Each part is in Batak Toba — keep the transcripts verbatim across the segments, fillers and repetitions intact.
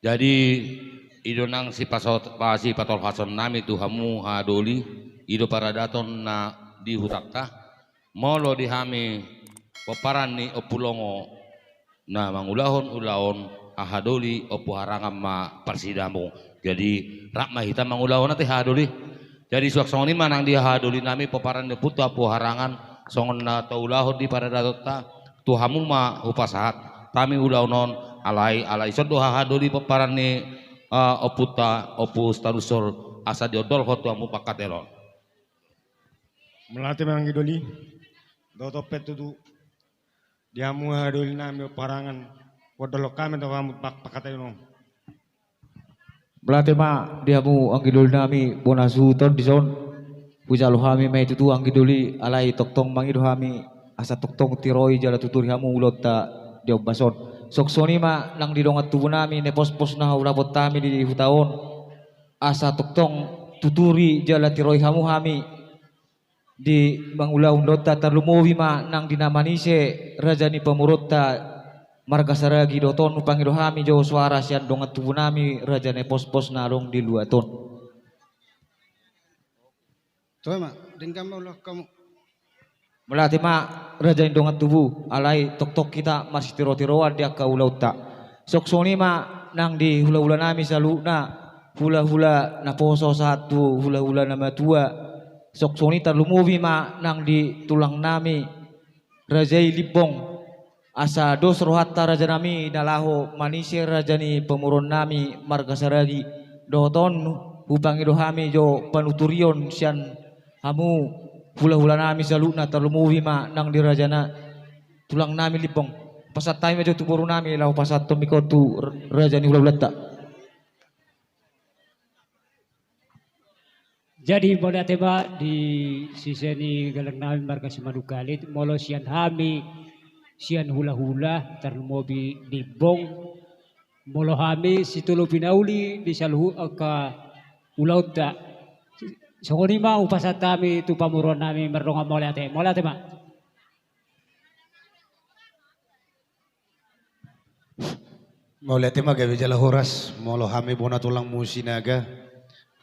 Jadi, i do nang sipasot-, pa-, sipatolhasonnami tu hamu hahadoli, i do paradaton na di hutanta, molo di hami pomparan ni Ompu Longo na mangulahon ulaon hahadoli, Ompu Harangan ma parsidamu. Jadi, rap ma hita mangulahon ate hahadoli. Jadi, suang songon i ma nang di hahadolinami pomparan ni ompunta Ompu Harangan, songon na taulahon di paradatonta, tu hamu ma hupasahat hami ulaon on, alai, alai ison do hahadoli pomparan ni, eh, ompunta, Ompu Stanunsol, asa diondolhon tu hamu pangkataion on. Mauliate ma anggi doli, dohot pe tutu di hamu hahadolinami Ompu Harangan, huondolhon hami tu hamu pak-, pangkataion on. Mauliate ma di hamu anggi dolinami bona suhuton dison. Hujalo hami ma i tutu anggi doli, alai tongtong mangido hami asa tongtong tiroi jala tuturi hamu ulaonta di ombas on. Suang songon i ma nang di dongan tubunami Nepospos na hulaponta hami di huta on, asa tongtong tuturi jala tiroi hamu hami di mangulahon ulaonta, tarlumobi ma nang di na manise raja ni pamoruonta marga Saragi. Dohot on hupangido hami jo soara sian dongan tubunami raja Nepospos na adong di luat on. Toe ma, denggan ma ulaon hamu. Mauliate ma raja ni dongan tubu, alai tongtong hita marsitirotiroan di angka ulaonta. Suang songon i ma nang di hulahulanami saluhutna, hulahula naposo sahat tu hulahula namatua. Suang songon i tarlumobi ma nang di tulangnami raja i Limbong. Asa dos rohanta rajanami na laho manise raja ni pamoruonnami marga Saragi. Dohot on hupangido hami jo panuturion sian hamu hulahulanami saluhutna, tarlumobi ma nang di rajana tulangnami Limbong. Pasahat hami ma jo tu borunami laho pasahathon ma i tu raja ni hulahulanta. Jadi, mauliate ma di sise ni galang nami marga Simanungkalit, molo sian hami, sian hulahula, tarlumobi Limbong, molo hami sitolopi na uli di saluhut angka ulaonta. Songon i ma hupasahat hami tu pamoruonnami mardongan mauliate. Mauliate ma. Mauliate ma gabe jala horas, molo hami bona tulangmu Sinaga,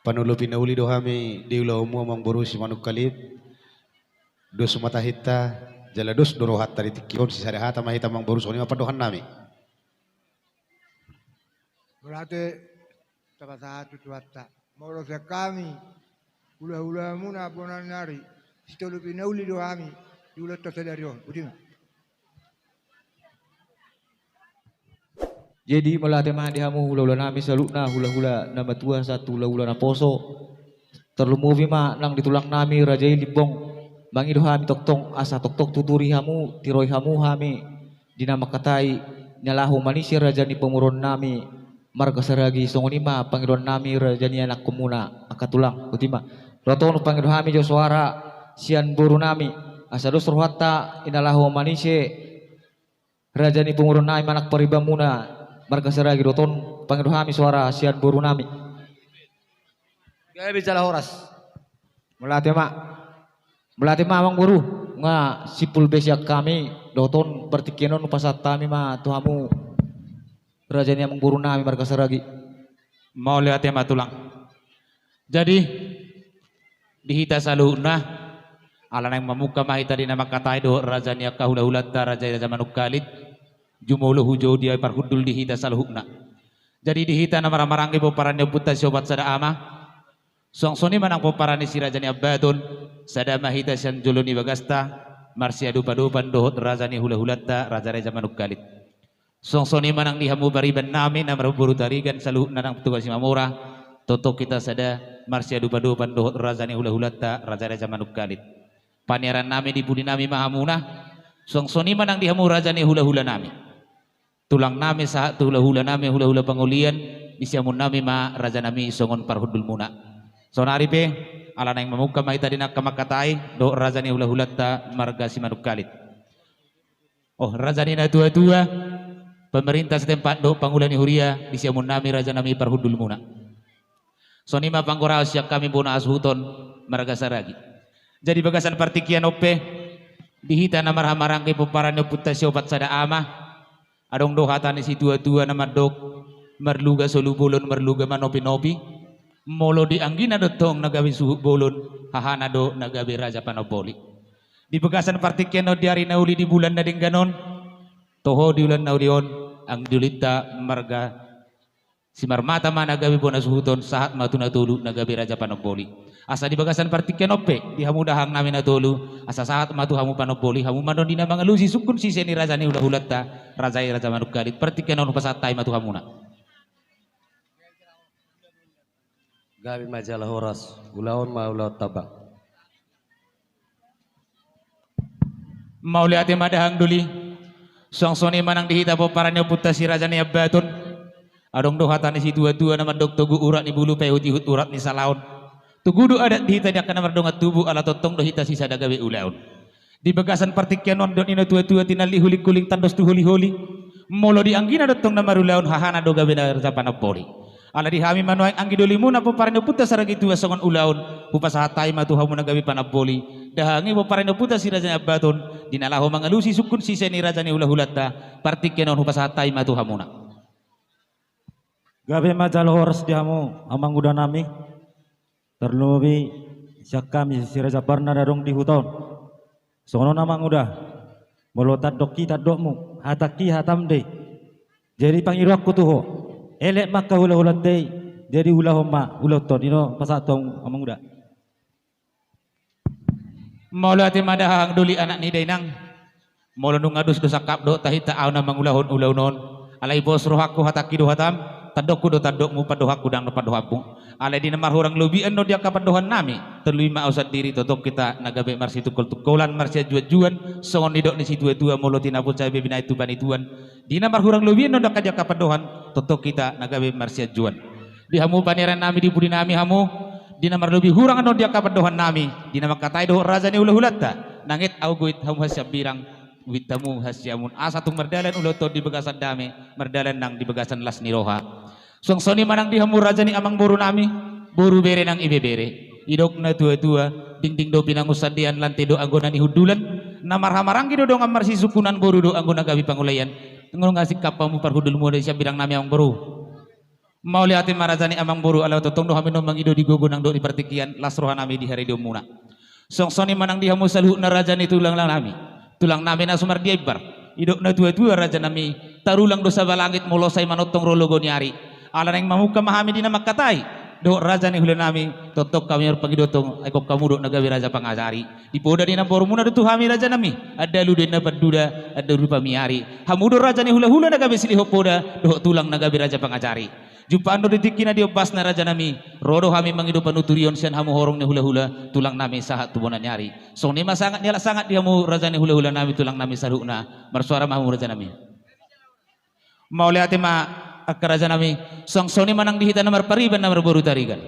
panolopi na uli do hami di ulaonmu amangboru Simanungkalit, dos ma tahinta, jala dos do rohanta di tingki on, sisada hata ma hita amangboru, songon i ma pandohannami. Mauliate. Tapasahat tu Tuhanta. Molo sian hami, hulahulamuna bona ni ari, sitolopi na uli do hami, di ulaonta sadari on, boti ma. Jadi, mauliate ma di hamu hulahulanami saluhutna, hulahula namatua sahat tu hulahula naposo. Tarlumobi ma nang di tulangnami raja i Limbong. Mangido hami tongtong, asa tongtong tuturi hamu, tiroi hamu hami, di na mangkatai, na laho manise raja ni pamoruonnami marga Saragi, songon i ma pangidoannami raja ni anakkonmuna, angka tulang, boti ma. Dohot on hupangido hami jo soara sian borunami, asa dos rohanta i na laho manise raja ni pamoruonnami anak paribanmuna marga Saragi, dohot on hupangido hami soara sian borunami. Gabe jala horas. Mauliate ma. Mauliate ma amangboru, nga simpul be sian hami, dohot on partingkian on hupasahat hami ma tu hamu raja ni amangborunami marga Saragi. Mauliate ma tulang. Jadi, di hita saluhutna, ala naeng mamungka ma hita di na mangkatai dohot raja ni angka hulahulanta, raja i Raja Manungkalit, jumolo hujou dia parhundul di hita saluhutna. Jadi di hita na marhahamaranggi pomparan ni ompunta siopat sada ama, suang songon i ma nang pomparan ni si raja ni Ambaton, sada ma hita sian jolo ni bagasta, marsiadopadopan dohot raja ni hulahulanta, raja i Raja Manungkalit. Suang songon i ma nang di hamu paribannami na marboru Tarigan saluhutna nang Toga Simamora, tongtong hita sada marsiadopadopan dohot raja ni hulahulanta, raja i Raja Manungkalit. Paniarannami di pudinami ma hamuna, suang songon i ma nang di hamu raja ni hulahulanami. Tulangnami sahat tu hulahulanami, hulahula pangolian, di siamunnami ma rajanami songon parhundulmuna. Saonari pe, ala naeng mamungka ma hita di na mangkatai, dohot raja ni hulahulanta marga Simanungkalit. Oh, raja ni natuatua, pemerintah setempat dohot pangula ni huria, di siamunnami rajanami parhundulmuna. Songon i ma panggoraon sian hami bona hasuhuton marga Saragi. Jadi bagasan partingkian on pe, di hita na marhahamaranggi pomparan ni ompunta siopat sada ama, adong do hata ni situatua na mandok, marluga solu bolon, marluga manopi-nopi. Molo di anggina do tong na gabe suhut bolon, hahana do na gabe raja panomboli. Di bagasan partingkian on, di ari na uli, di bulan na denggan on, toho di bulan na uli on, anggi dolinta marga Simarmata ma na gabe bona suhuton, sahat ma tu na tolu na gabe raja panomboli. Asa di bagasan partingkian on pe, di hamu dahangnami na tolu, asa sahat ma tu hamu panomboli, hamu ma annon di na mangalusi sungkun sise ni raja ni hulahulanta, raja i Raja Manungkalit, partingkian on hupasahat hami ma tu hamuna. Gabe ma jala horas, ulaon ma ulaonta, Amang. Mauliate ma dahahang doli. Suang songon i ma nang di hita pomparan ni ompunta si Raja Niambaton. Adong do hata ni situatua na mandok: Togu urat ni bulu, paihutihut urat ni salaon. Togu do adat di hita di angka na mardongan tubu, ala tongtong do hita sisada gabe ulaon. Di bagasan partingkian on, dok ni natuatua, tinallik hulinghuling tandos tu holiholi. Molo di anggina do tong na marulaon, hahana do gabe na raja panomboli. Ala di hami ma nuaeng anggi dolimuna pomparan ni ompunta Saragitua songon ulaon, hupasahat hami ma tu hamu na gabe panomboli. Dahahang i pomparan ni ompunta si Raja Niambaton, di na laho mangalusi sungkun sise ni raja ni hulahulanta, partingkian on hupasahat hami ma tu hamuna. Gabe ma jala horas di hamu, amangudanami. Tarlobi sian hami si Raja Parna na adong di huta on. Songon on, amanguda, molo tandok i tandokmu, hatangki hatam do i. Jadi pangidoanku tu ho, elek ma angka hulahulanta i, jadi ulahon ma ulaonta on. I do pasahat tu hamu, amanguda. Mauliate ma dahahang doli, anak ni dainang. Molo nunga dos do sangkap dohot tahinta ahu na mangulahon ulaon on, alai pos rohangku, hatangki do hatam, tandokku do tandokmu, pandohanku ndang pandohanmu. Alai di na marhurang lobi annon di angka pandohannami, tarlobi ma ahu sandiri, tongtong hita na gabe marsitungkoltungkolan, marsianjuanjuan, songon nidok ni situatua: Molo tinapu sae be binahen tu panituan. Di na marhurang lobi annon di angka, di angka pandohan, tongtong hita na gabe marsianjuan. Di hamu paniarannami, di pudinami hamu, di na marlobi hurang annon di angka pandohannami, di na mangkatai dohot raja ni hulahulanta: Nanget ahu goit, hamu hasiambirang, uit hamu hasiamun. Asa tung mardalan ulaonta on di bagasan dame, mardalan nang di bagasan las ni roha. Suang songon i ma nang di hamu raja ni amangborunami, boru, bere nang ibebere. Didok natuatua: Dingding do pinangunsandean, lante do anggo na nihundulan. Na marhahamaranggi do dongan marsisungkunan, boru do anggo na gabe pangulaian. Nunga singkop hamu parhundulmuna di siambirangnami, amangboru. Mauliate ma raja ni amangboru, ala tongtong do hami annon mangido di gogo nang dohot di partingkian, las rohanami di haredonmuna. Suang songon i ma nang di hamu saluhutna raja ni tulangnami, tulangnami na sumardia imbar. Didok natuatua, rajanami, tarulang do saba langit molo sai manongtong ro logo ni ari. Ala naeng mamungka ma hami di na mangkatai dohot raja ni hulanami, tongtong hami marpangido tong, aek on hamu do na gabe raja pangajari. Di poda ni namborumuna do tu hami, rajanami, andalu do inna panduda, andalu do pamiari. Hamu do raja ni hulahula na gabe silehon poda dohot tulang na gabe raja pangajari. Jumpang do di tingki na diombasna, rajanami, ro do hami mangido panuturion sian hamu horong ni hulahula, tulangnami, sahat tu bona ni ari. Songon i ma sangap ni halak sangap di hamu raja ni hulahulanami, tulangnami saluhutna. Marsuara ma hamu, rajanami. Mauliate ma, angka rajanami. Suang songon i ma nang di hita na marpariban, na marboru Tarigan.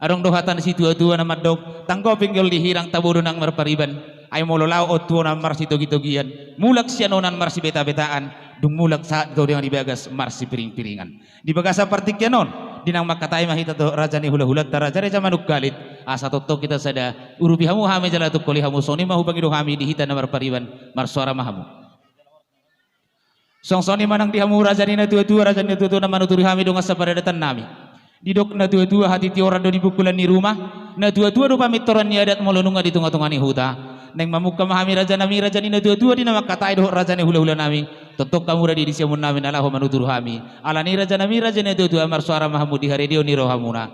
Adong do hata ni situatua na mandok: Tanggo pinggol di hirang, tabo do nang marpariban. Ai molo laho on tu onan marsitogitogian, mulak sian onan marsibetabetaan, dung mulak sahat tu dongan di bagas marsipiringpiringan. Di bagasan partingkian on, di na mangkatai ma hita dohot raja ni hulahulanta, raja i Raja Manungkalit, asa tongtong hita sada, urupi hamu hami jala tungkoli hamu. Songon i ma hupangido hami di hita na marpariban, marsuara ma hamu. Suang songon i ma nang di hamu raja ni natuatua, raja ni natuatua na manuturi hami dongan saparadatannami. Didok natuatua: Hatitioran do di bungkulan ni ruma. Natuatua do pamintoran ni adat molo nunga di tongatonga ni huta. Naeng mamungka ma hami, rajanami, raja ni natuatua, di na mangkatai dohot raja ni hulahulanami, tongtong hamu do di siamunnami na laho manuturi hami. Alani, rajanami, raja ni natuatua, marsuara ma hamu di haredeon ni rohamuna.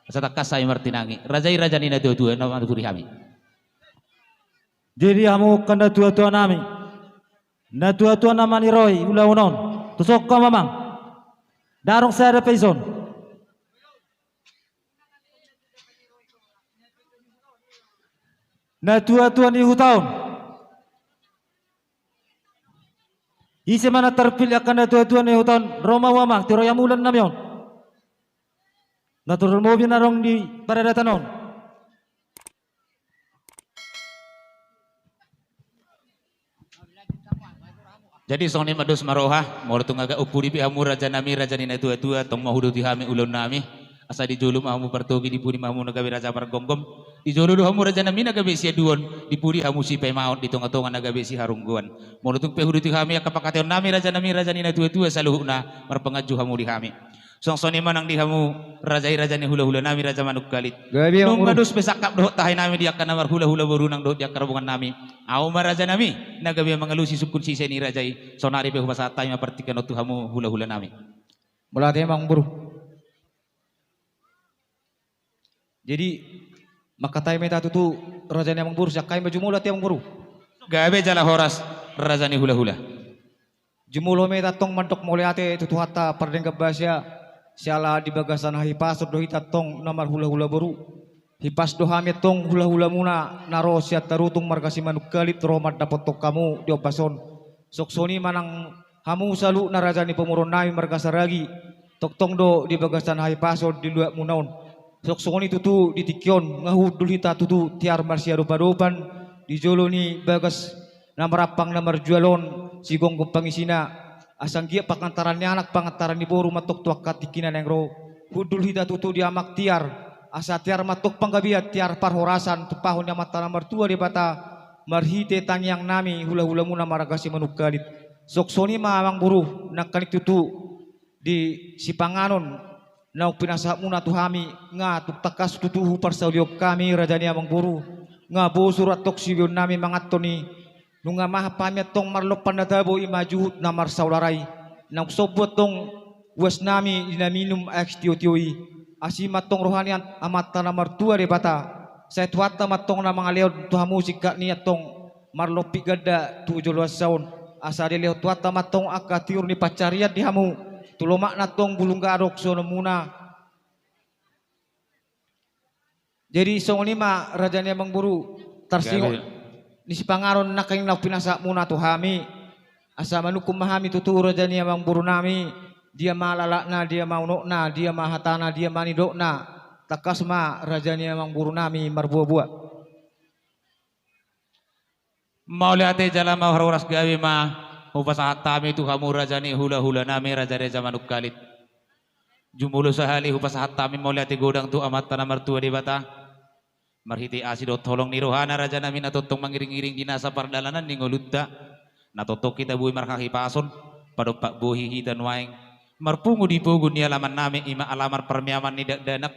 Asa tangkas hami martinangi. Raja i, raja ni natuatua, na manuturi hami. Jadi hamu angka natuatuanami, natuatua na maniroi ulaon on, tusok hamu, amang. Ndang adong sada pe dison. Natuatua ni huta on, ise ma na tarpillit angka natuatua ni huta on? Ro ma hamu, amang, tiroi hamu ulannami on. Na tarlobi na adong di paradatan on. Jadi songon i ma dos ma roha, molo tung agak umpudi pe hamu, rajanami, raja ni natuatua, tong ma huuduti hami ulaonnami. Asa di jolo ma hamu partogi, di pudi ma hamu na gabe raja pargomgom. Di jolo do hamu rajanami na gabe siaduon, di pudi hamu sipaimaon, di tongatonga na gabe siharunggoan. Molo tung pe huuduti hami angka pangkataionnami rajanami, raja ni natuatua saluhutna, marpanganju hamu di hami. Suang songon i ma nang di hamu raja i, raja ni hulahulanami, raja Manungkalit. Gabe, Amang Boru. Nunga dos pe sangkap dohot tahi nami di angka na marhulahula boru nang dohot di angka rombongannami. Ahu ma rajanami na gabe mangalusi sungkun sise ni raja i. Saonari pe hupasahat hami ma partingkian on tu hamu hulahulanami. Mauliate, Amang Boru. Jadi, mangkatai ma hita tutu, raja ni Amang Boru, sian hami ma jumolo ate, Amang Boru. Gabe jala horas, raja ni hulahula. Jumolo ma hita antong mandok mauliate tu Tuhanta pardenggan basa, siala di bagasan hahipason do hita antong na marhulahula boru. Hipas do hami antong hulahulamuna na ro sian Tarutung marga Simanungkalit ro mandapothon hamu di ombas on. Suang songon i ma nang hamu saluhutna raja ni pamoruonnami marga Saragi, tongtong do di bagasan hahipason di luatmuna on. Suang songon i tutu di tingki on, nga hundul hita tutu tiar marsiadopadopan di jolo ni bagas na marampang na marjual on, sigomgom pangisina, asa anggiat pangantaran ni anak, pangantaran ni boru ma antong tu angka tingkina naeng ro. Hundul hita tutu di amak tiar, asa tiar ma antong panggabean, tiar parhorasan, tumpahon ni Amanta na martua Debata, marhite tangiangnami hulahulamuna marga Simanungkalit. Suang songon i ma, Amang Boru, nangkaning tutu di sipanganon naung pinasahatmuna tu hami, nga tung tangkas tutu huparsaulihon hami, raja ni Amang Boru, nga bosur antong siubeonnami manganhon i. Nunga mahap hami antong marlompan na tabo, i ma juhut na marsaudara i. Naung sombu antong uasnami di na minum aek sitiotio i. Asi ma antong roha ni An-, Amanta na martua Debata. Sai Tuhanta ma antong na mangalehon tu hamu singkat ni antong marlompit ganda tu joloansa on. Asa dilehon Tuhanta ma antong angka tiur ni pansarian di hamu, tu lomakna antong bulung gadong suhononmuna. Jadi songon i ma, raja ni Amang Boru, tarsingot ni sipanganon nangkaning naung pinasahatmuna tu hami. Asa manungkun ma hami tutu, raja ni Amang Borunami, dia ma lalatna, dia ma unokna, dia ma hatana, dia ma nidokna. Tangkas ma, raja ni Amang Borunami, marboaboa. Mauliate jala mahoras gabe ma hupasahat hami tu hamu, raja ni hulahulanami, raja ni raja Manungkalit. Jumolo sahali hupasahat hami mauliate godang tu Amanta na martua Debata, marhite asi dohot holong ni rohana, rajanami, na tongtong mangiringiring di nasa pardalanan ni ngolunta, na tongtong hita boi marhahipason, padompak bohi hita nuaeng, marpungu di pogu ni alamannami, i ma alaman parmeaman ni dakdanak,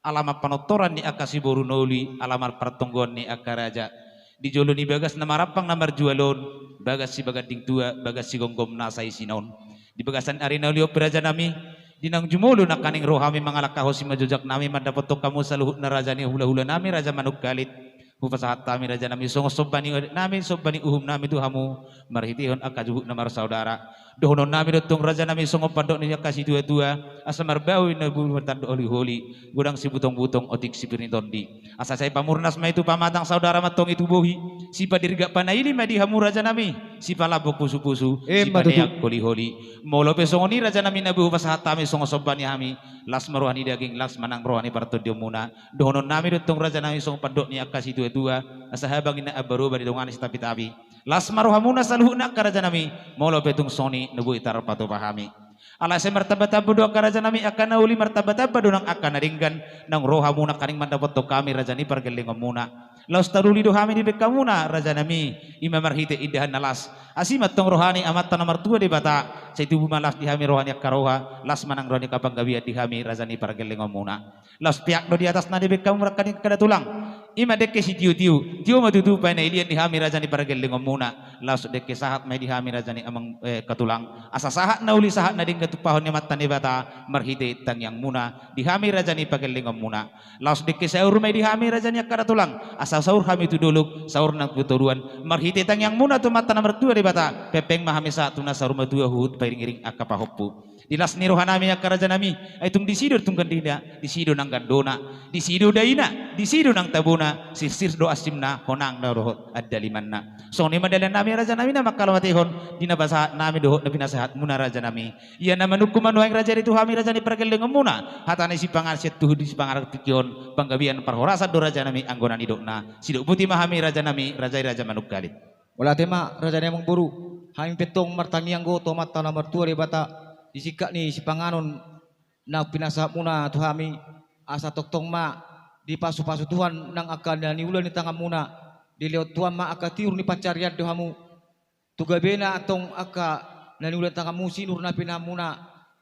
alaman panortoran ni angka siboru na uli, alaman partonggoan ni angka raja. Di jolo ni bagas na marampang na marjual on, bagas sibaganding tua, bagas sigomgom nasa isina on. Di bagasan ari na uli on pe, rajanami, di naung jumolo nangkaning ro hami mangalangkahon simanjojaknami mandapothon hamu saluhutna, raja ni hulahulanami, raja Manungkalit. Hupasahat hami, rajanami, songon somba ni adatnami, somba ni uhumnami tu hamu, marhitehon angka juhut na marsaudara. Dohononnami do antong, rajanami, songon pandok ni angka situatua, asa marbau na bulu martandok holiholi, godang sibutongbutong, otik sipir ni tondi. Asa sai pamurnas ma i tu pamatang, saudara ma antong i tu bohi, sipadirgak panaili ma di hamu, rajanami, sipalambok pusupusu, sipaneang holiholi. Molo pe songon i, rajanami, na boi hupasahat hami songon somba ni hami, las ma roha ni daging, las ma nang roha ni partondionmuna. Dohononnami do antong, rajanami, songon pandok ni angka situatua, asa habang inna ambaroba didongani sitapitapi. Las ma rohamuna saluhutna angka rajanami, molo pe tung songon i na boi tarpatupa hami. Alai sai martambatamba do angka rajanami angka na uli, martambatamba do nang angka na denggan, naung ro hamu nangkaning mandapothon hami, raja ni pargellengonmuna. Laos taruli do hami dibahen hamuna, rajanami, i ma marhite indahan na las. Asi ma antong roha ni Amanta na martua Debata, sai tubu ma las di hami roha ni angka roha, las ma nang roha ni angka panggabean di hami, raja ni pargellengonmuna. Laos peak do di atasna dibahen hamu nangkaning angka tulang. I ma dengke sitiotio, tio ma tutu panailian di hami, raja ni pargellengonmuna. Laos dengke sahat ma i di hami, raja ni amang, eh, angka tulang. Asa sahat na uli, sahat na denggan tumpahon ni Amanta Debata, marhite tangiangmuna di hami, raja ni pargellengonmuna. Laos dengke saur ma i di hami, raja ni angka tulang. Asa saur hami tu dolok, saur nang tu toruan, marhite tangiangmuna tu Amanta na martua Debata, pengpeng ma hami sahat tu na saur matua huhut pairingiring angka pahompu. Di las ni rohanami angka rajanami, ai tung disi do tung gandina, disi do nang gandona, disi do daina, disi do nang tabona, sirsir do ansimna, honangna dohot andalimanna. Songon i ma dalannami rajanami na mangkalomatehon di na pasahatnami dohot na pinasahatmuna rajanami. Ia na manungkun ma nuaeng raja i tu hami, raja ni pargellengonmuna, hata ni sipanganon sian tuhu di sipanganon tingki on, panggabean parhorasan do rajanami anggo na nidokna. Sidok boti ma hami rajanami, raja i raja Manungkalit. Mauliate ma, raja ni amangboru, hami pe tong martangiang do tu Amanta na martua Debata, di singkat ni sipanganon na pinasahatmuna tu hami, Asa tongtong ma dipasupasu Tuhan nang angka na niula ni tanganmuna, dilehon Tuhan ma angka tiur ni pansarian do hamu. Tu gabena antong angka na niula ni tanganmu, sinur na pinahanmuna,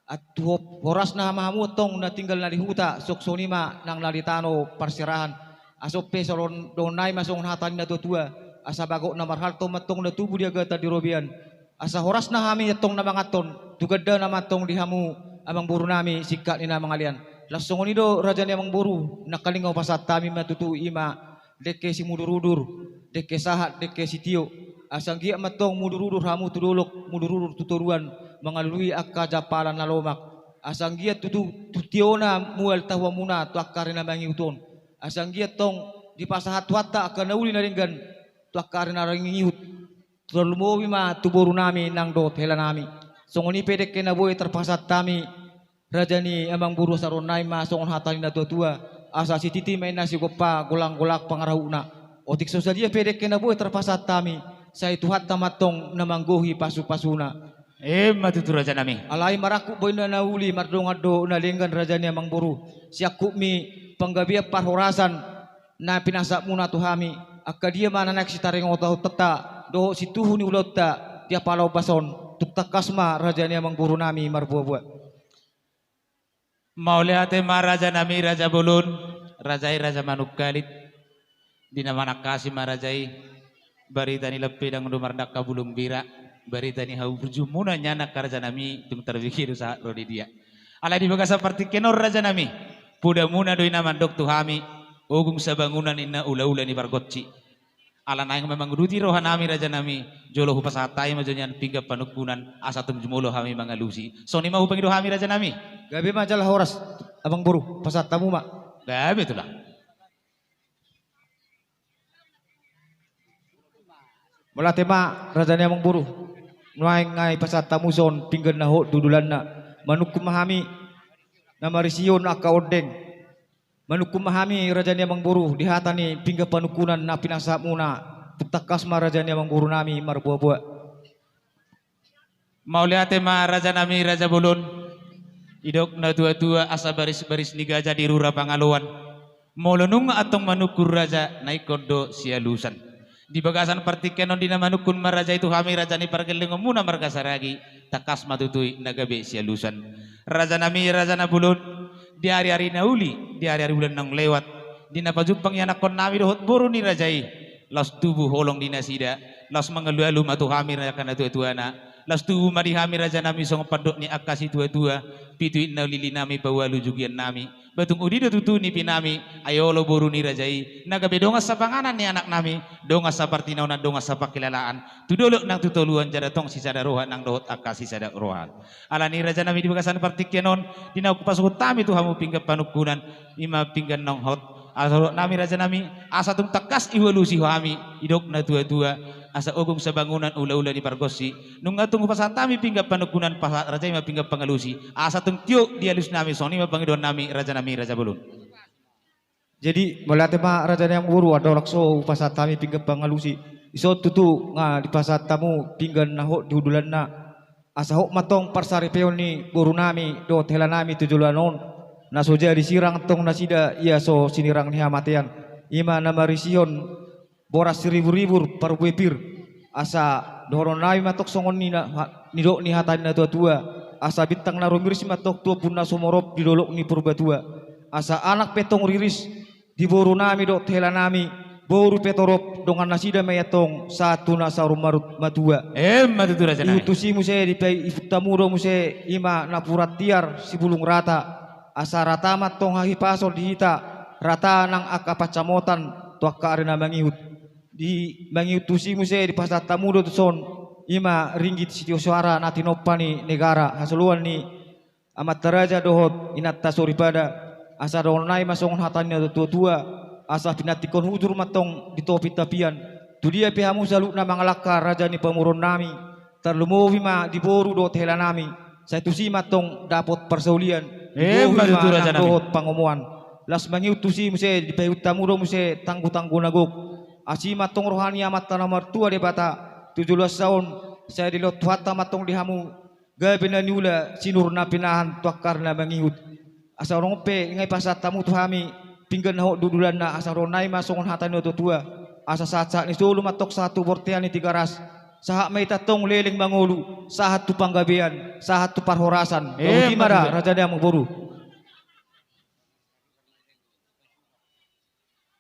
a, tu ho-, horasna ma hamu antong na tinggal na di huta, songon i ma nang na di tano parserahan. Asa on pe songon dohonon nami ma songon hata ni natuatua, asa bagot na marhalto ma antong na tubu di agatan di robean. Asa horasna hami antong na manganhon, tu gandana ma antong di hamu amangboru nami singkat ni na mangalean. Laos songon i do raja ni amangboru, nangkaning hupasahat hami ma tutu, i ma dengke simudurudur, dengke sahat, dengke sitio. Asa anggiat ma antong mudurudur hamu tu dolok, mudurudur tu toruan, mangalului angka jampalan na lomak. Asa anggiat tutu tu tiona mual tahuanmuna tu angka ari na mangihut on. Asa anggiat antong dipasahat Tuhanta angka na uli na denggan tu angka ari na mangihut. Tarlumobi ma tu boru nami nang dohot hela nami. Songon i pe dengke na boi tarpasahat hami, raja ni amangboru, asa dohonon nami ma songon hata ni natuatua, asa sititi ma inna sigompa, golanggolang pangarahutna. Otik so sadia pe dengke na boi tarpasahat hami, sai Tuhanta ma antong na manggohi pasupasuna. Emma tutu raja nami. Alai marangkup do inna na uli, mardongan do na denggan raja ni amangboru. Siangkupmi panggabean parhorasan na pinasahatmuna tu hami, angka dia ma na naeng sitaringothononta dohot situhu ni ulaonta di apala ombas on, tung tangkas ma raja ni amangboru nami marboaboa. Mauliate ma raja nami, raja bolon, raja i raja Manungkalit. Di na manangkasi ma raja i, barita ni lampedang do mardangka bulung bira, barita ni haburjumuna nian angka raja nami, tung tarbege do sahat ro di dia. Alai di bagasan partingkian on raja nami, podamuna do i na mandok tu hami, ogung sabangunan inna ulaula ni pargonsi. Ala naeng ma manguduti roha nami raja nami, jolo hupasahat hami ma jo nian pinggan panungkunan, asa tung jumolo hami mangalusi. Songon i ma hupangido hami raja nami. Gabe ma jala horas, amangboru, pasahat hamu ma. Gabe tulang. Mauliate ma raja ni amangboru. Nuaeng nunga dipasahat hamu songon pinggan na hot di hundulanna. Manungkun ma hami na marisihon angka ondeng. Manungkun ma hami raja ni amangboru di hata ni pinggan panungkunan na pinasahatmuna. Tung tangkas ma raja ni amangboru nami marboaboa. Mauliate ma raja nami, raja bolon. Didok natuatua, asa barisbaris ni gaja di rura pangaloan. Molo nunga antong manungkun raja, na ingkon do sialusan. Di bagasan partingkian on di na manungkun ma raja i tu hami raja ni pargellengonmuna marga Saragi, tangkas ma tutu i na gabe sialusan. Raja nami, raja na bolon, di ariari na uli, di ariari bulan naung lewat, di na pajumpang ianakkon nami dohot boru ni raja i, laos tubu holong di nasida, laos mangalualu ma tu hami angka natuatuana, laos tubu ma di hami raja nami songon pandok ni angka situatua, pitu inna lili nami, paualu jugian nami, ba tung uli do tutu nipi nami, ai olo boru ni raja i, na gabe dongan sapanganan ni anak nami, dongan sapartinonan, dongan sapangkilalaan, tu dolok nang tu toruan jala tong sisada roha nang dohot angka sisada roha. Alani raja nami di bagasan partingkian on, di na hupasahat hami tu hamu pinggan panungkunan, i ma pinggan naung hot. Asa dohot nami raja nami, asa tung tangkas i hualusi hami, didok natuatua, asa ogung sabangunan ulaula ni pargonsi. Nunga tung hupasahat hami pinggan panungkunan, pasahat raja i ma pinggan pangalusi. Asa tung tio di alus nami, songon i ma pangidoan nami raja nami, raja bolon. Jadi, mauliate ma raja ni amangboru, andorang so hupasahat hami pinggan pangalusi. Dison tutu nunga dipasahat hamu pinggan na hot di hundulanna. Asa hot ma antong parsaripeon ni boru nami dohot hela nami tu joloan on. Na so jadi sirang antong nasida ia so sinirang ni hamatean. I ma na marisihon boras siribur-ribur parbue pir. Asa dohonon nami ma antong songon ni na, ha, nidok ni hata ni natuatua. Asa bintang na rumiris ma antong tu ombun na sumorop di dolok ni Purbatua. Asa anak pe antong riris di boru nami dohot hela nami, boru pe torop, dongan nasida ma i antong sahat tu na saur matua. Emma tutu raja nami. Ihut tusi muse dipa-, ihut hamu do muse i ma napuran tiar sibulung rata. Asa rata ma antong hahipason di hita, rata nang angka pansamotan tu angka ari na mangihut. Di mangihut tusi muse dipasahat hamu do tuson, i ma ringgit sitio soara na tinompa ni negara hasoloan ni amanta raja dohot inanta soripada. Asa dohonon nami ma songon hata ni natuatua, asa pinantikhon hujur ma antong di topi tapian. Tu dia pe hamu saluhutna mangalangka raja ni pamoruon nami, tarlumobi ma di boru dohot hela nami, sai tusi ma antong dapot parsaulian. Emma tutu raja nami. Dohot pangomoan. Laos mangihut tusi muse dipaihut hamu do muse tanggutanggu na gok. Asi ma antong roha ni Amanta na martua Debata tu joloan on, sai dilehon Tuhanta ma antong di hamu gabe na niula, sinur na pinahan tu angka ari na mangihut. Asa ro pe nga dipasahat hamu tu hami pinggan na hot dudulanna, asa ro nai ma songon hata ni natuatua. Asa sahatsahat ni solu ma antong sahat tu bontean ni Tigaras. Sahat ma hita antong leleng mangolu, sahat tu panggabean, sahat tu parhorasan. Emma tutu. Raja ni amangboru.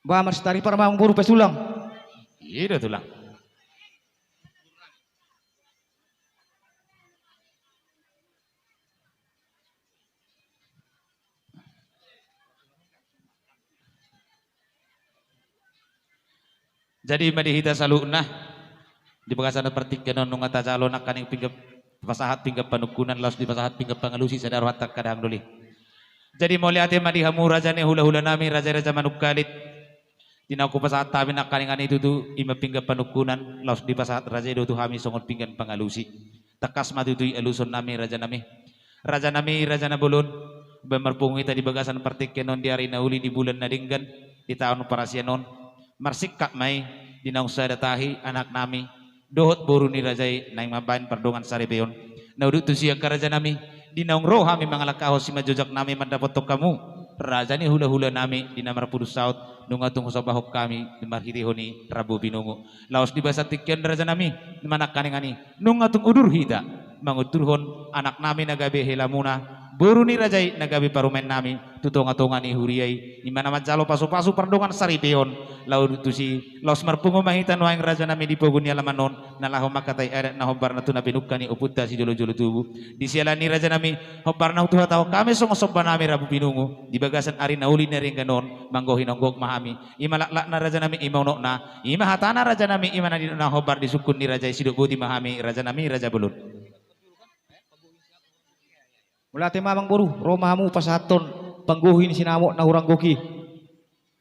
Ba marsitari parmamang boru pe tulang. I do tulang. Jadi ma di hita saluhutna di bagasan partingkian on nunga tajalo nangkaning pinggan pasahat pinggan panungkunan laos dipasahat pinggan pangalusi sada rohanta angka dahahang doli. Jadi mauliate ma di hamu raja ni hulahula nami raja i raja Manungkalit. Di naung hupasahat hami nangkaning ani tutu ima pinggan panungkunan laos dipasahat raja i do tu hami songon pinggan pangalusi. Tangkas ma tutu i aluson nami raja nami. Raja nami raja na bolon. Baen marpungu hita di bagasan partingkian on di ari na uli di bulan na denggan di taon parasian on. Marsingkat ma i di naung sada tahi anak nami dohot boru ni raja i naeng mambaen pardongan saripeon. Na udut tusi angka raja nami di naung ro hami mangalangkahon simanjojak nami mandapothon hamu raja ni hulahula nami di na marpudun saut nunga tung husombahon hami marhitehon i rambu pinungu. Laos di bagasan tingki on raja nami manangkaning ani nunga tung udur hita mangunturhon anak nami na gabe helamuna boru ni raja i na gabe parumaen nami tu tongatonga ni huria i ima na manjalo pasupasu pardongan saripeon. Laos tusi laos marpungu ma hita nuaeng raja nami di pogu ni alaman on na laho mangkatai adat na hombar na tu na pinungka ni ompunta sijolojolo tubu. Di siala ni raja nami hombar na huhatahon hami songon somba nami rambu pinungu di bagasan ari na uli na denggan on manggohi na onggoong ma hami. Ima laklakna raja nami ima unokna ima hatana raja nami ima na nidok na hombar di sungkun ni raja i sidok boti ma hami raja nami raja bolon. Mauliate ma amangboru, ro ma hamu pasahathon panggohi ni sinamot na hurang gok i.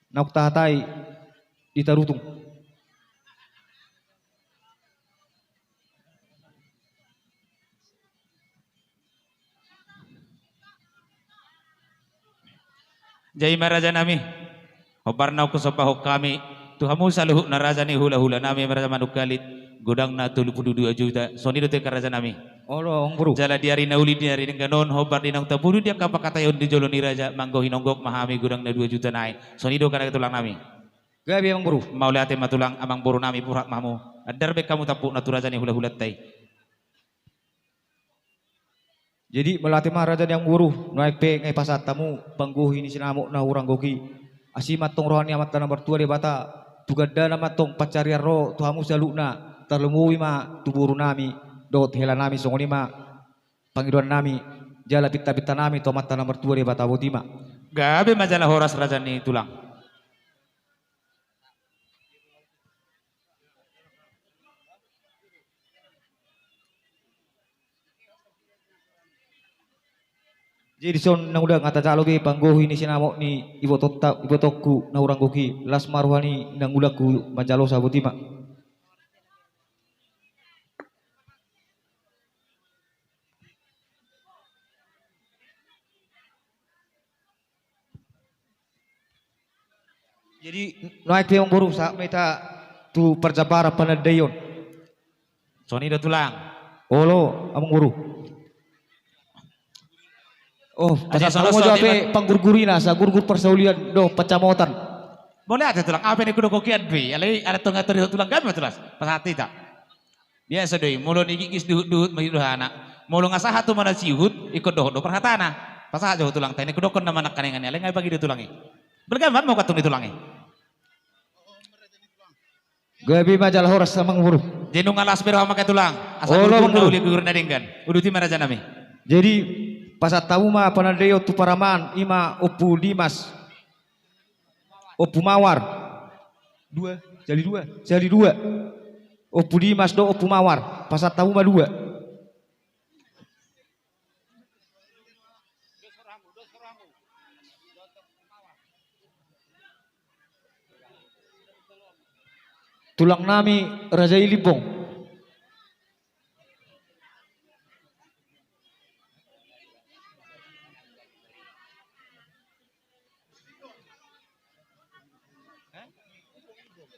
Naung tahatai di Tarutung. Jadi ma raja nami. Hombar naung husombahon hami tu hamu saluhutna raja ni hulahula nami raja Manungkalit godangna tolu pulu dua juta songon i do tu angka raja nami. Olo amangboru. Jala di ari na uli di ari denggan on hombar di naung tapudu di angka pangkataion di jolo ni raja manggohi na onggoong ma hami godangna dua juta nai songon i do angka tulang nami. Gabe amangboru. Mauliate ma tulang amangboru nami purhat ma hamu. Andar baen hamu tampukna tu raja ni hulahulanta i. Jadi mauliate ma raja ni amangboru nuaeng pe nga dipasahat hamu panggohi ni sinamot na hurang gok i. Asi ma antong roha ni Amanta na martua Debata tu gandana ma antong pansarian ro tu hamu saluhutna tarlumobi ma tu boru nami dohot hela nami songon i ma pangidoan nami jala pintapinta nami tu Amanta na martua Debata boti ma. Gabe ma jala horas raja ni tulang. Jadi dison na undang nga tajalo be panggohi ni sinamot ni ibotonta ibotongku na hurang gok i las ma roha ni na undangku manjalosa boti ma. Jadi nuaeng pe amangboru sahat ma hita tu parjambaran panandaion. Songon i do tulang. Olo amangboru. Oh pasahat hamu jo hape panggurgurina asa gurgur parsaulian do pansamotan. Mauliate tulang ape na hudok hokian be alai adat tonga tori tulang gabe ma tulang pasahat hita. Biasa do i molo na gigis duhutduhut ma i do hana. Molo nga sahat tu mana siuhut ingkon dohot do parhatana. Pasahat jo ho tulangta i na hudokkon na manangkaning ani alai nga dipangido tulang i. Bergambar ma hukatung di tulang i. Gabe ma jala horas amangboru. Jadi nunga las be roha mangke tulang. Asa olo amangboru. Uli gugur na denggan uduti ma raja nami. Jadi pasahat hamu ma panandaion tu paraman ima Ompu Dimas. Ompu Mawar. Dua, sahali dua, sahali dua. Ompu Dimas do Ompu Mawar pasahat hamu ma dua. Tulang nami raja i Limbong.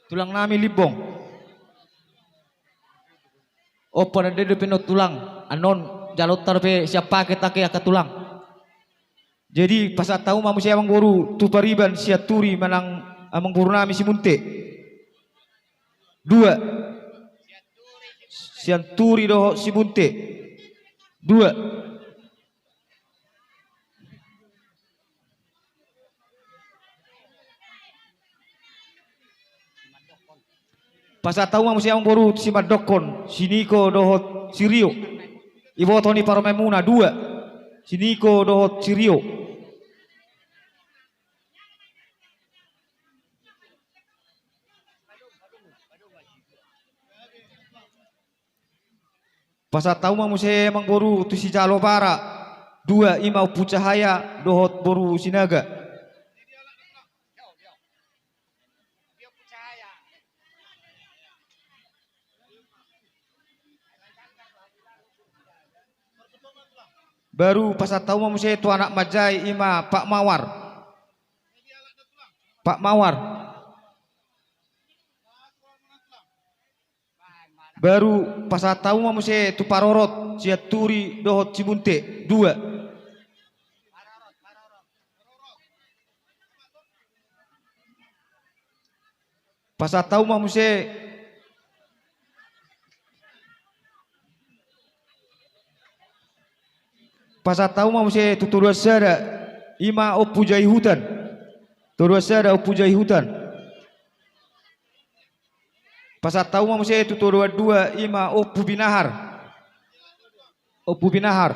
Tulang nami Limbong. Ompu na dede pe non tulang. Anon jalo tar pe siap pake take angka tulang. Jadi pasahat hamu ma muse amangboru tu pariban Sianturi manang amangboru nami Simunte. Dua. Sianturi dohot Simunte. Dua. Pasahat hamu ma muse amangboru Simandokkon, si Niko dohot si Rio. Iboto ni parumaenmuna dua. Si Niko dohot si Rio. Pasahat hamu ma muse amangboru tu sijalo bara. Dua, ima Ompu Cahaya dohot boru Sinaga. Baru pasahat hamu ma muse tu anak manjae ima Pak Mawar. Pak Mawar. Baru pasahat hamu ma muse tu parorot Sianturi dohot Simunte. Dua. Pasahat hamu ma muse. Pasahat hamu ma muse tu todoan sada ima Ompu Jaihutan. Todoan sada Ompu Jaihutan. Pasahat hamu ma muse tu todoan dua ima Ompu Binahar. Ompu Binahar.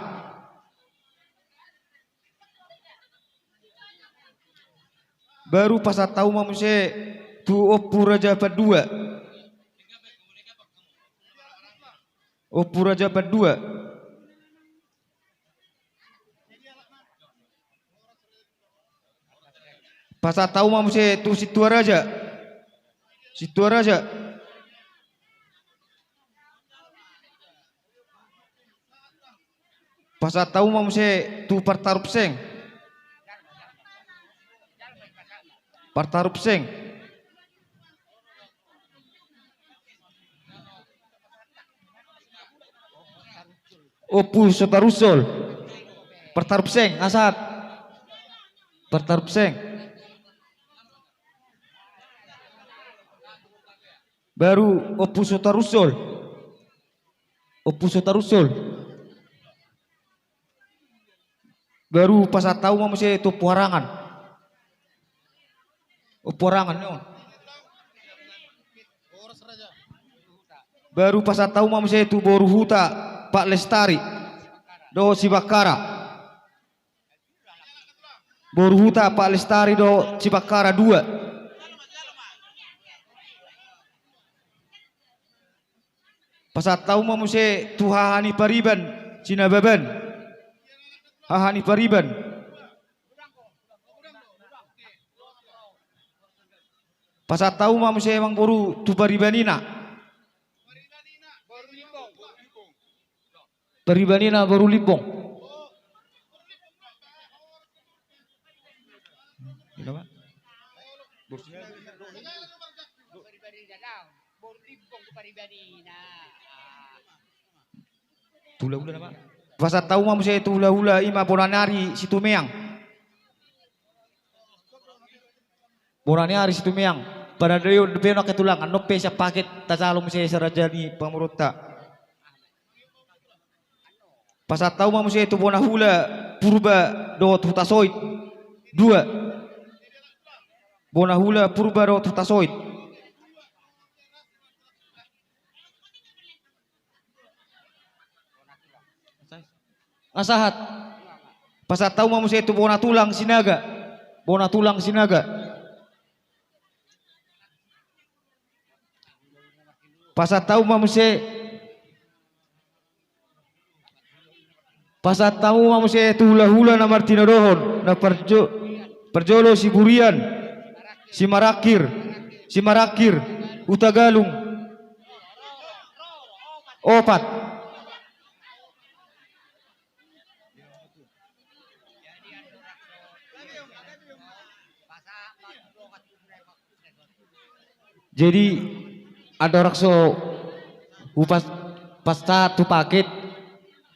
Baru pasahat hamu ma muse tu Ompu Raja Pandua. Ompu Raja Pandua. Pasahat hamu ma muse tu Sintua Raja. Sintua Raja. Pasahat hamu ma muse tu Partarup Seng. Partarup Seng. Ompu Sotarunsol. Partarup Seng, nga sahat. Partarup Seng. Baru Ompu Sotarunsol. Ompu Sotarunsol. Baru pasahat hamu ma muse tu Ompu Harangan. Ompu Harangan, non. Baru pasahat hamu ma muse tu boru huta Pak Lestari dohot si Bakkara. Boru huta Pak Lestari dohot si Bakkara dua. Pasahat hamu ma muse tu haha ni pariban Sinababan. Haha ni pariban. Pasahat hamu ma muse amangboru tu paribanina. Paribanina boru Limbong. Hulahula nama. Pasahat hamu ma muse tu hulahula ima bona ni ari Situmeang. Bona ni ari Situmeang. Pada daion dope on angka tulang, annon pe sian paket tajalo muse raja ni pamoruonta. Pasahat hamu ma muse tu bona hula Purba dohot Hutasoit. Dua. Bona hula Purba dohot Hutasoit. Nga sahat. Pasahat hamu ma muse tu bona tulang Sinaga. Bona tulang Sinaga. Pasahat hamu ma muse. Pasahat hamu ma muse tu hulahula na martinodohon, na parjo-, parjolo Siburian, Simarangkir, Simarangkir, Hutagalung. Opat. Jadi andorang so hupas-, pasahat tu paket,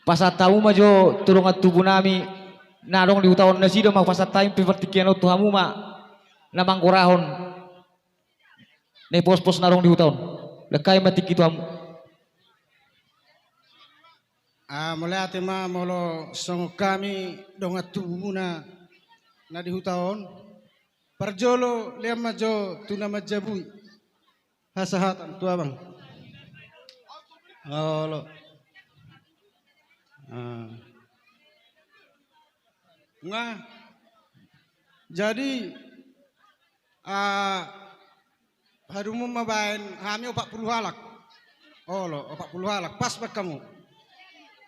pasahat hamu ma jo tu dongan tubu nami Na adong di huta on, nasida ma hupasahat hami pe partingkian on tu hamu ma na manggorahon na i pospos na adong di huta on. Lehon hami ma tingki tu hamu. Ah, mauliate ma molo songon hami dongan tubumuna na di huta on. Parjolo lehon ma jo tu na manjabui hasahatan tu abang. Olo. Ah. Nga. Jadi, ah, hadumun ma baen hami opat pulu halak. Olo, opat pulu halak, pas baen hamu.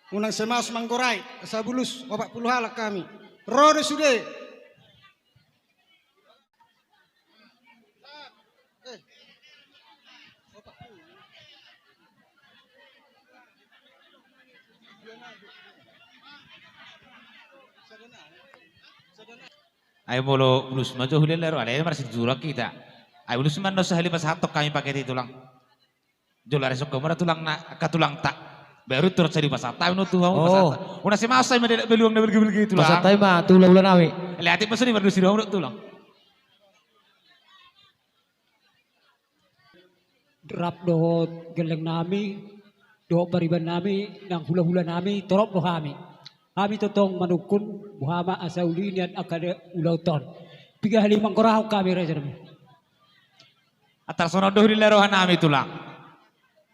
Unang sai maos manggorai, asa bulus, opat pulu halak hami. Ro do sude. Ai molo bulus ma jo hulala ro, alai marsijurak hita. Ai bulus ma annon sahali pasahathon hami paket i, Tulang. Jolo ari songko mura tulang na, angka tulangta. Baru turut sadi pasahat hami non tu hamu. Oh. Pasahat. Unang sai maos hami ma di beluang na belgi-belgi, Tulang. Pasahat hami ma tu hula-hula nami. Lihat ma songon i baru disi hamu, Tulang. Rap dohot gelleng nami, dohot pariban nami, nang hula-hula nami, torop do hami. Hami tongtong manungkun, boha ma asa uli nian angka da-, ulaonta on. Piga hali manggorahon hami, raja nami. Antar songon on do hulala roha nami, Tulang.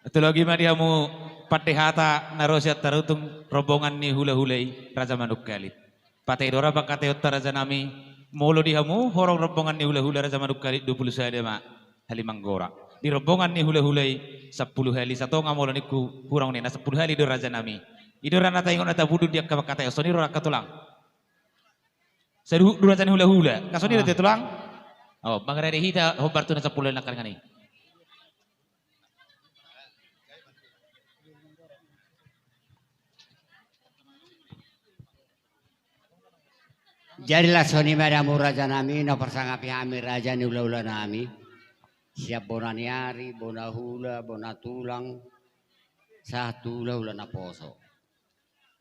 Antologi ma di hamu pande hata na ro sian Tarutung, rombongan ni hula-hula i, Raja Manungkalit. Patei do ra pangkataionta, raja nami. Molo di hamu horong rombongan ni hula-hula Raja Manungkalit dua pulu sada ma hali manggora. Di rombongan ni hula-hula i sampulu hali, satonga molo ningku hurang ninna sampulu hali do, raja nami. I do ra na taingot na tabudun di angka pangkataion. Songon i ro angka, Tulang. Saduhut do raja ni hula-hula. Angka songon i do, ah, te, Tulang. Oh, mangarade hita hombar tu na sampulu hali nangkaningan i. Jadi laos songon i ma di hamu, raja nami, na parsangapi hami, raja ni hula-hula nami. Sian bona ni ari, bona hula, bona tulang, sahat tu hula-hula naposo.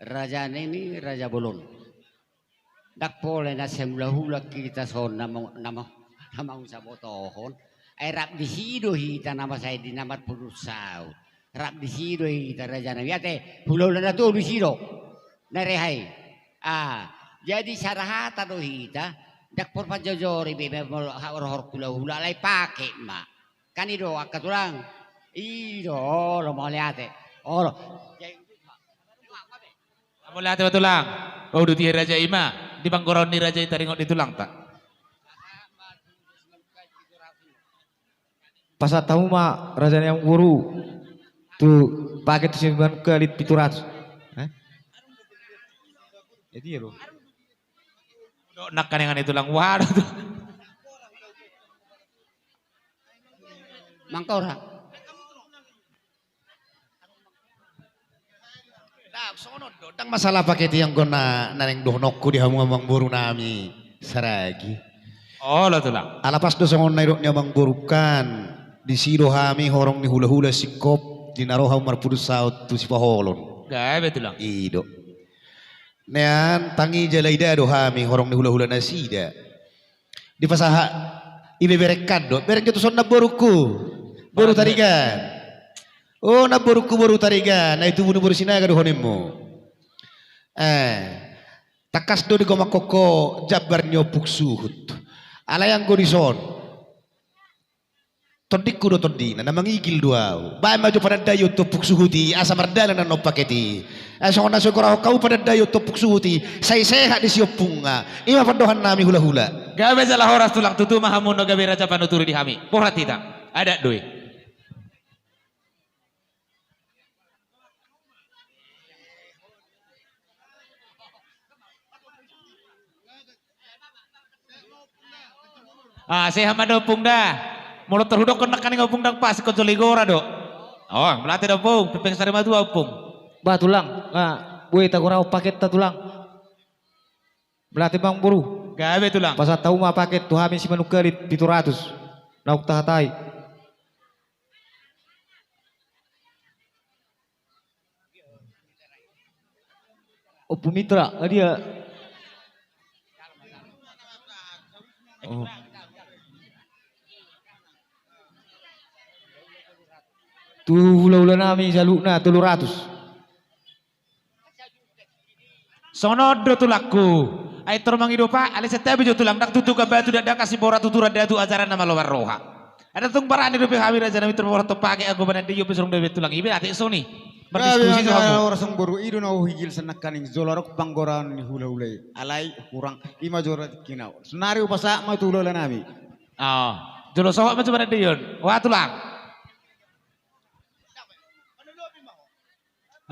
Raja nami, raja bolon. Ndang pola na sai hula-hula hita songon na ma-, na ma-, na mangusap botohon. Ai rap disi do hita na masa i di na marpudun saut. Rap disi do hita, raja nami. Ate, hula-hula na tolu disi do. Na reha i. Ah, jadi sada hata do hita. Ndang pola panjojori be, be, molo ha-, rohor hula-hula, alai paket ma. Kan i do, angka tulang. I do, olo, mauliate. Olo. Mauliate ma, Tulang. Oh, uduti raja i ma. Di panggorahon ni raja i taringot di tulangta. Pasahat hamu ma, raja ni amangboru. Tu paket tu Simanungkalit pitu ratus. Eh? Jadi ya lo. Nangkaningan i, Tulang. Waduh, Tulang. Manggora. Ndang, songon on do, ndang masalah paket i, anggo na, na naeng dohononku di hamu amangboru nami Saragi. Olo, Tulang. Ala pas do songon na nidok ni amangboru kan, disi do hami horong ni hula-hula singkop, di na ro hamu marpudun saut tu Sipaholon. Gabe, Tulang. I do. Nian tangi jala ida do hami horong ni hula-hula nasida. Dipasahat, ibeberenkan do, bereng jo tu son namborungku. Boru Tarigan. Oh, namborungku boru Tarigan, na i tubu ni boru Sinaga do honinmu. Eh, tangkas do digomanghon ho jambar ni ompung suhut. Alai anggo dison, tondingku do tondina, na mangigil do ahu. Baen ma jo panandaion tu ompung suhut i, asa mardalan annon paket i. Ai songon na so gorahon hamu panandaion tu ompung suhut i, sai sehat disi ompungna. I ma pandohan nami hula-hula. Gabe jala horas, Tulang, tutu ma hamu na gabe raja panuturi di hami. Borhat hita. Adat do i. Ah, sehat ma da, Ompung, da. Molo tarhudokkon nangkaning, Ompung, ndang pas, ingkon jolo i gora do. Oh, mauliate da, Ompung, pepeng sari matua, Ompung. Bah, Tulang, nga boi tagorahon paketta, Tulang. Mauliate, Amangboru. Gabe, Tulang. Pasahat hamu ma paket tu hami Simanungkalit pitu ratus. Naung tahatai. Ompu Mitra, nga dia? Oh. Tu hulahula nami saluhutna tolu ratus. Songon on do tulangku. Ai tor mangido pa, alai santabi jo tulang, ndang tutukan batu, ndang dangka simbora, tuturan datu ajaran na malo marroha. Ai tung barani dope hami raja nami tor mangorhon pake anggo panandaion pe songon dope tulang, ipe ate soni. Mardiskusi jo hamu. Horas amangboru, i do na huhigil sian nangkaning jolo adong panggoraon ni hulahula i. Alai hurang, i ma jolo tingki na on. Sonari hupasahat ma tu hulahula nami. Ah, jolo sohot ma jo panandaion. Wah tulang.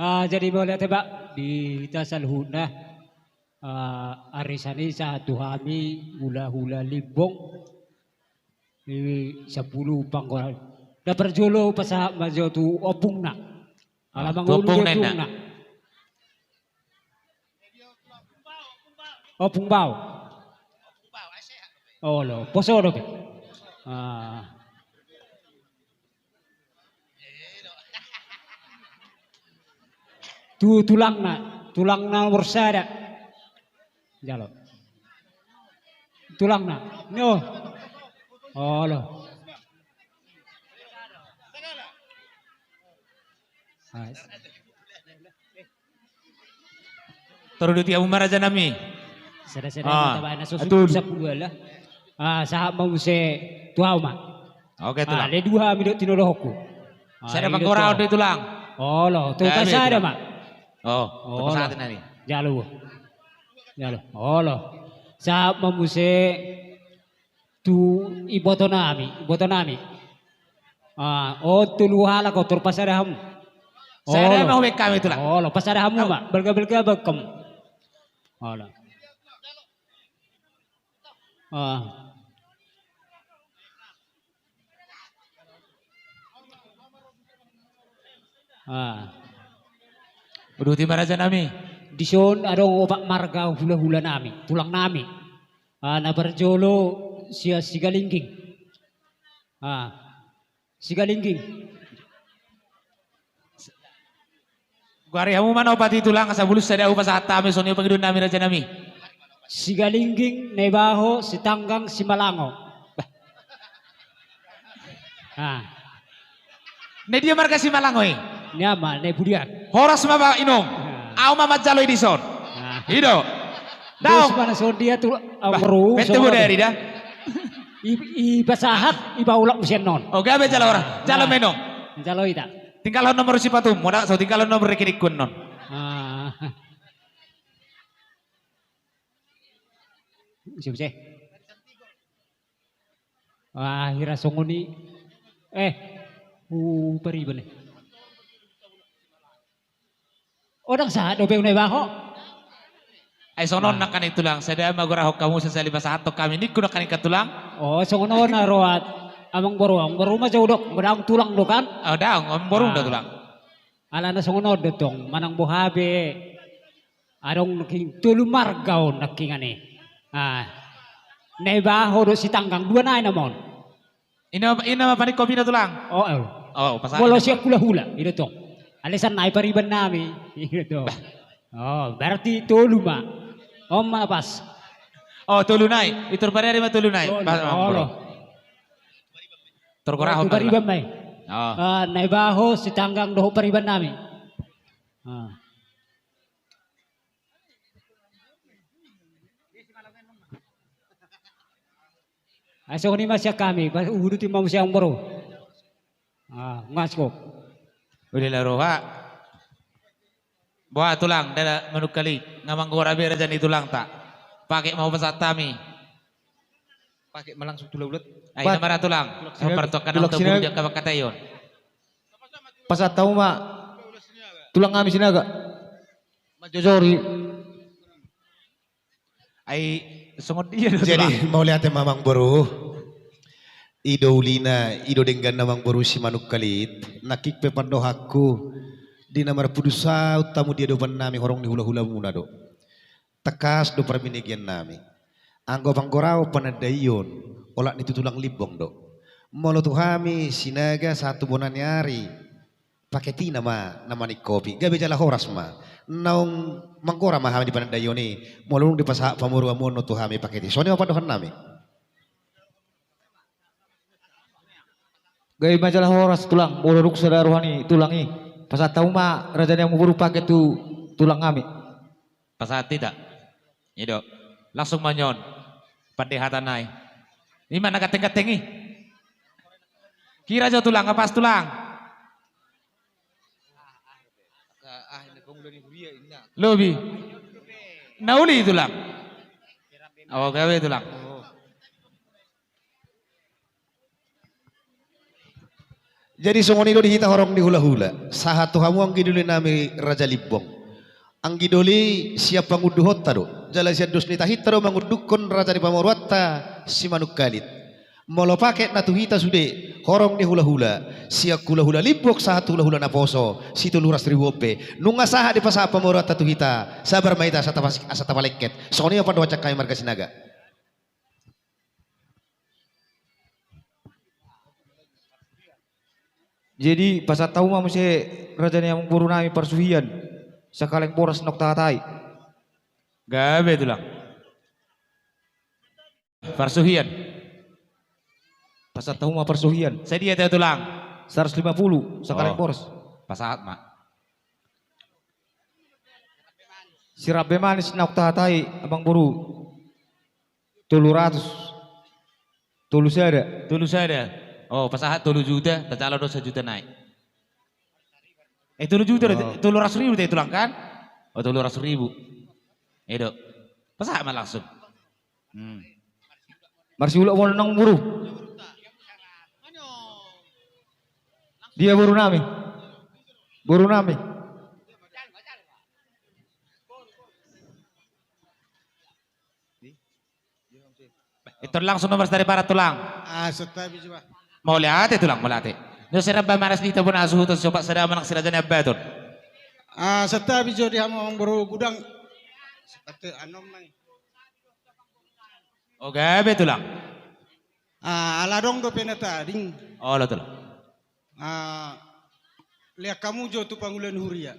Ah, jadi mauliate ma di hita saluhutna, ah, arisan i sahat tu hami hulahula Limbong, i sampulu panggoraon. Na parjolo pasahat ma jo tu ompungna. Ah, ala tu mangolu ompungna, ompungna. Ompung Bao. Olo, poso dope. Ah. Tu tulangna, tulangna nomor sada. Jalo. Tulangna. Nyo. Olo. Tor uduti hamu ma raja nami. Sada-sada. Ah, ma tabaen na so atul. Sampulu ala. Ah, sahat ma muse tu ahu ma. Oke, ah, tulang. Alai dua hami do tinodohonku. Ah, sada i do panggoraon tu do i tulang. Olo, tu pasada ma. Oh, tu pasada nami. Jalo. Jalo. Olo. Sahat ma muse tu iboto nami, iboto nami. Ah, on tolu halak on tor pasada hamu. Sada ma hubege hami tulang. Olo, pasada hamu ma, balga-balga bangkom. Olo. Ah. Ah. Uduti ma raja nami. Dison adong opat marga hulahula nami, tulang nami. Ah, na parjolo si, Sigalingging. Ah, Sigalingging. Goari hamu ma na opat i tulang, asa bulus sada hupasahat hami songon i pangidoan nami raja nami. Sigalingging, Naibaho, Sitanggang, Simalango. Bah. Ah. Na dia marga Simalango i? Ni ama, na i Budian. Horas ma ba inong. Ah. Ahu ma manjalo i dison. Ah. I do. Daong. Dos mana songon dia tu, bah, amangboru, pentu songon bodari da. I, i pasahat, i paulak muse annon. Oh, gabe jalo horas. Jalo ma inong. Jalo ita. Tinggalhon nomor sipatum, modal so tinggalhon nomor rekeningku annon. Ah. Muse, muse. Ah, hira songon i. Eh, hupariban i. O, ndang sahat dope Naibaho. Ai songon on nangkaning tulang, sada ma gorahon hamu sasali pasahathon hami ningku nangkaning kan tulang. O, songon on na roha amangboru, amangboru ma jo hudok, molo ndang tulang do kan. O, ndang, amangboru do tulang. Alana songon on do tong, manang boha be. Adong nangkin tolu marga on nangkiningan i. Ah. Naibaho dohot Sitanggang, dua nai nama on. Ina, ina ma panik kopi na tulang. Oh, eh. Oh, pasahat. Molo sian hulahula, i do tong. Alai sian nai pariban nami, i do tong. Bah. Oh, berarti tolu ma. On ma pas. Oh, tolu nai. I tor pariban ma tolu nai. Tolu, pas, olo. Tor gorahon pariban ma i. Oh. Ah, Naibaho, Sitanggang dohot pariban nami. Ah. Ai songon i ma sian hami, uduti ma muse amangboru. Ah, ngasko. Uli la roha. Boha tulang, dala manungkali, nga manggora be raja ni tulangta. Pake ma hupasahat hami. Pake ma langsung tu laulot. Ai, na mara tulang. Partuakan na tulang tu Sinaga. Dia kabakkataion. Pasahat hamu ma. Tulang hami Sinaga. Manjojori. Ai songon dia do tulang. Jadi mauliate ma amangboru. I do ulina, i do dengganna amangboru Simanungkalit. Nangkin pe pandohanku di na marpudun saut hamu di adopan nami horong ni hulahulamuna do. Tangkas do parbinegean nami. Anggo panggoraon panandaion, olat ni tu tulang Limbong do. Molo tu hami Sinaga sahat tu bona ni ari, paket i nama na maningkopi, gabe jala horas ma. Naung manggora ma hami di panandaion i, molo dung dipasahat pamoruon annon tu hami paket i. Songon i ma pandohan nami. Gabe ma jala horas tulang, molo dung sada roha ni tulang i. Pasahat hamu ma raja ni amangboru pake tu tulang nami. Pasahat hita. I do. Langsung ma on. Pande hata nai. I ma na ganteng-ganteng i. Hira jo tulang, nga pas tulang. Lobi. Na uli tulang. O, gabe tulang. Jadi songon i do di hita horong ni hula-hula, sahat tu hamu anggi doli nami Raja Limbong. Anggi doli sian pangunduhonta do, jala sian dos ni tahinta do mangunduhon raja ni pamoruonta Simanungkalit. Molo paket na tu hita sude, horong ni hula-hula, sian hula-hula Limbong sahat tu hula-hula naposo, sitolu ratus ribu on pe. Nunga sahat dipasahat pamoruonta tu hita, sabar ma hita asa tapas-, asa tapalengket. Songon i ma pandohan sian hami marga Sinaga. Jadi pasahat hamu ma muse raja ni amangboru nami parsuhian, sakaleng boras naung tahatai. Gabe tulang. Parsuhian. Pasahat hamu ma parsuhian. Sadia tu tulang? Saratus lima pulu sakaleng boras. Pasahat ma. Sirambe manis naung tahatai amangboru. Tolu ratus. Tolu sada. Tolu sada. O, pasahat tolu juta, tajalo do sajuta nai. E, tolu juta do, tolu ratus ribu do tulang kan? O, tolu ratus ribu. I do. Pasahat ma langsung. Marsiulak ma on amangboru. Dia boru nami? Boru nami. Intor langsung nomor dari barat tulang. Ah, santabi jo bah. Mauliate tulang, mauliate. Nunga seramba manas di tabona asuhuton sopat sada manang si raja ni ambaton. Ah, santabi jo di hamu amangboru gudang. Seperti anom mai. O gabe tulang. Ah, ala dong dope na tading. Olo tulang. Ah, lean hamu jo tu pangula ni huria.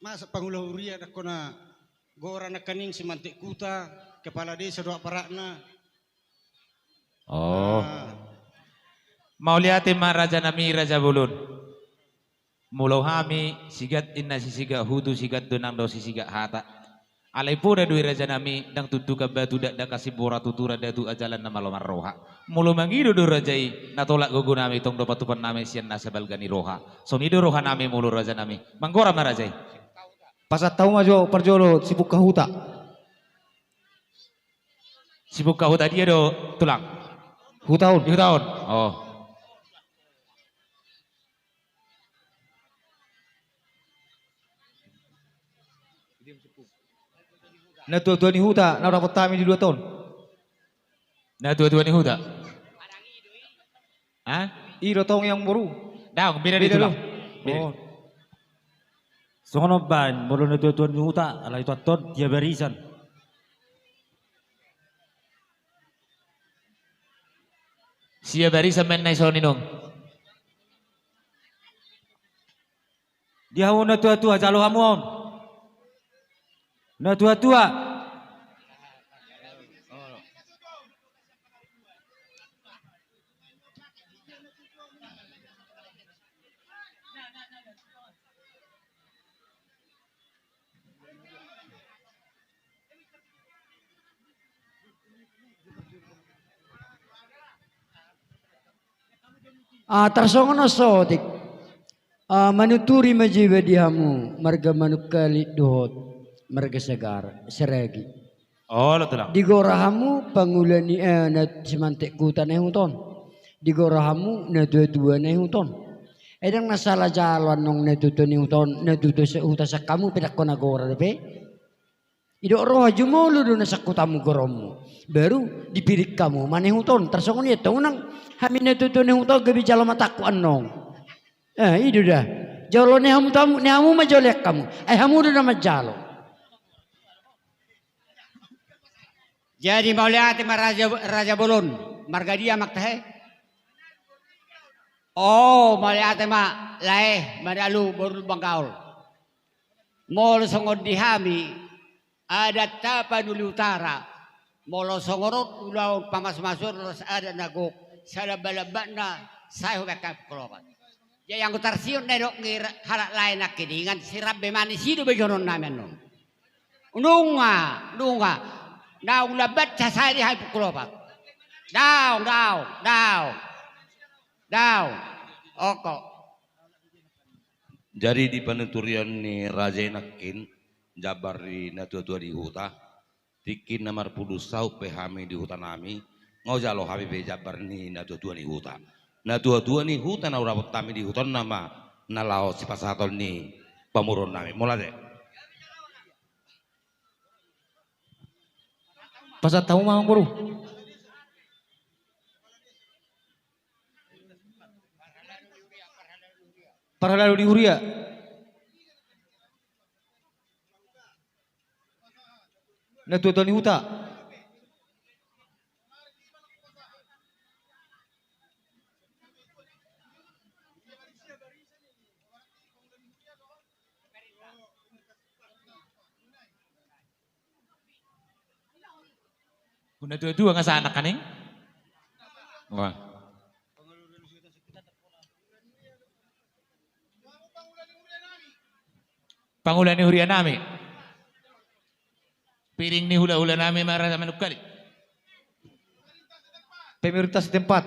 Masa pangula huria dang hona gora nangkaning Simantik Kuta, kepala desa do aparatna. O. Ah. Mauliate ma raja nami raja bolon. Molo hami sigat inna sisigat hutu sigat do nang do sisigat hata. Alai poda do i raja nami, ndang tuntukan batu dakdakan simbora tutu ra datu ajalan na malo marroha. Molo mangido do raja i, na tolap gogo nami tong do patupaon nami sian nasa balga ni roha. Songon i do roha nami molo raja nami. Manggora ma raja i. Pasahat hamu ma jo parjolo sibungka huta. Sibungka huta dia do tulang? Huta on. Di huta on. O. Na tua-tua ni huta, na dapot hami di dua ton. Na tua-tua ni huta. Ha? I do tong amangboru. Dang, beda di tulang. Beda. O. Songon on baen, molo na tua-tua ni huta, alai tua ton, dia barisan. Sia barisan main nai soni nong. Dia hamu na tua-tua, jalo hamu on. Na tua-tua. Ah, tarsongon on sotik. Ah, manuturi ma jo iba di hamu, marga Manungkalit dohot marga Sagar, Saragi. Olo tulang. Digora hamu pangula ni, eh, na Simantik Kuta na i huta on. Digora hamu na tua-tua na i huta on. Ai ndang na sala jalo annon na tua-tua ni huta on, na tua-tua sa-, huta sian hamu pe ndang hona gora dope. Didok roha jumolo do na sian hutamu goronmu. Baru dipirik hamu ma na i huta on. Tarsongon i antong unang hami na tua-tua na i huta on gabe jalo matangku annon. Eh, i do da. Jolo ni hamu tamu, ni hamu ma jolo lean hamu. Ai hamu do na manjalo. Jadi mauliate ma raja, raja bolon. Marga dia amang tahe? O, mauliate ma lae, manalu boru Lumban Gaol. Molo songon di hami, adat Tapanuli Utara, molo songon on ulaon pamasumasuon ro adat na gok, salamba-lambatna Sai hubaen hami Pukul Opat. Jadi anggo tarsiot na didok ni halak lae nangkin i, ingan sirambe manis i do bagihononnami annon. Nunga, nunga. Daong lambat, sai di hami Pukul Opat. Daong, daong, daong. Daong. Oko. Jadi di panuturion ni raja i nangkin, jambar ni natuatua ni huta, tingki na marpudun saut pe hami di hutanami, nga hujalo hami pe jambar ni natuatua ni huta. Natuatua ni huta na hurapot hami di hutaonna ma na laho sipasahaton ni pamoruonnami. Mauliate. Pasahat hamu ma, amang boru. Parhalado ni huria. Natuatua ni huta. Natuatua nga sanak kaning. Wah. Pangula ni hurianami. Piring ni hulahulanami ma ra manungkali. Pemerintah setempat.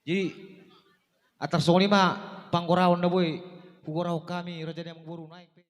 Jadi, antar songon i ma panggoraon na boi hugorahon hami, raja ni amang boru, naeng pe.